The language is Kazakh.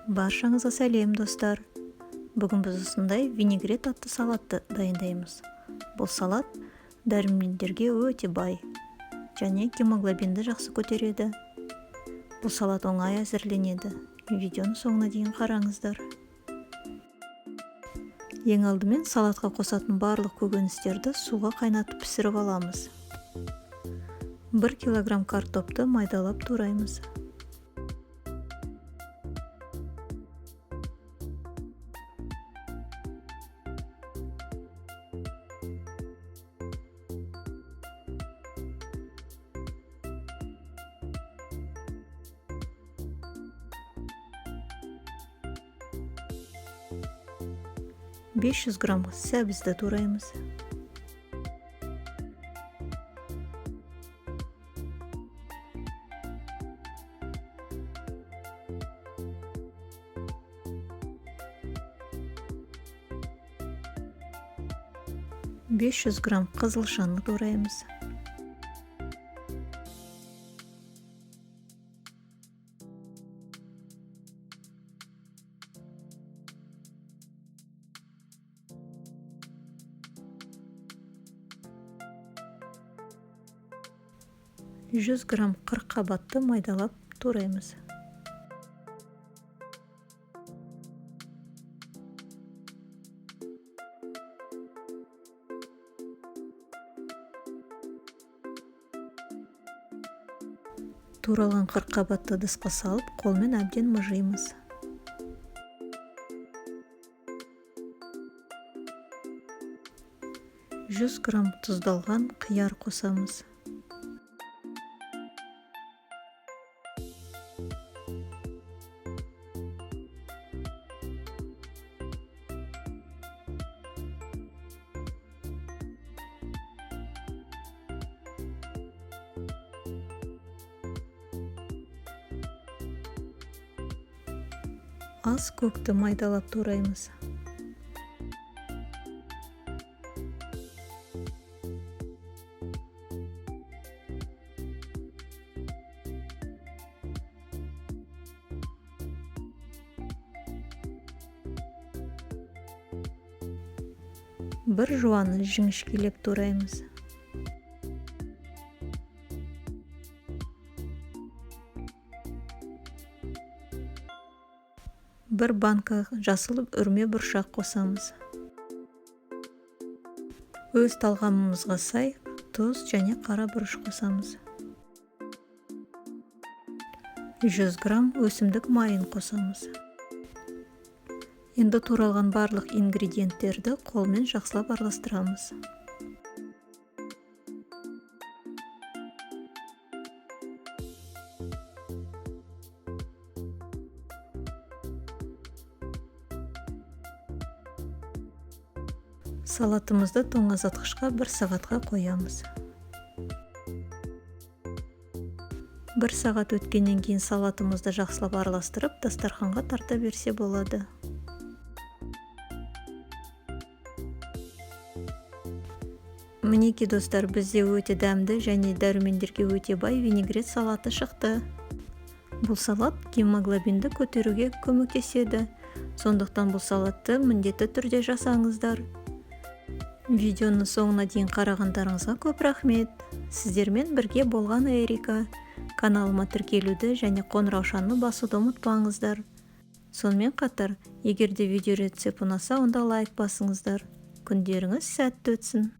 Баршаңызға сәлем, достар! Бүгін біз осындай винегрет атты салатты дайындаймыз. Бұл салат дәрумендерге өте бай және гемоглобинді жақсы көтереді. Бұл салат оңай әзірленеді. Видеоның соңына дейін қараңыздар. Ең алдымен салатқа қосатын барлық көкөністерді суға қайнатып пісіріп аламыз. 1 килограмм картопты майдалап тураймыз. 500 грамм сәбізді тураймыз. 500 грамм қызылшаны тураймыз. 100 грамм қырыққабатты майдалап тураймыз. Туралған қырыққабатты ыдысқа салып, қолмен әбден мыжимыз. 100 грамм тұздалған қияр қосамыз. Аз көкті майдалап тураймыз. 1 жуаны жіңішкелеп тураймыз. 1 банка жасыл үрме бұршақ қосамыз. Өз талғамымызға сай тұз және қара бұрыш қосамыз. 100 грамм өсімдік майын қосамыз. Енді туралған барлық ингредиенттерді қолмен жақсылап араластырамыз. Салатымызды тоңазытқышқа 1 сағатқа қоямыз. 1 сағат өткеннен кейін салатымызды жақсылап араластырып, дастарханға тарта берсе болады. Мінекей, достар, бізде өте дәмді және дәрумендерге өте бай винегрет салаты шықты. Бұл салат гемоглобинді көтеруге көмектеседі. Сондықтан бұл салатты міндетті түрде жасаңыздар. Видеоның соңына дейін қарағандарыңызға көп рахмет. Сіздермен бірге болған Эрика. Каналыма тіркелуді және қоңыраушаны басуды ұмытпаңыздар. Сонымен қатар, егер де видео рецепт ұнаса, онда лайк басыңыздар. Күндеріңіз сәтті өтсін.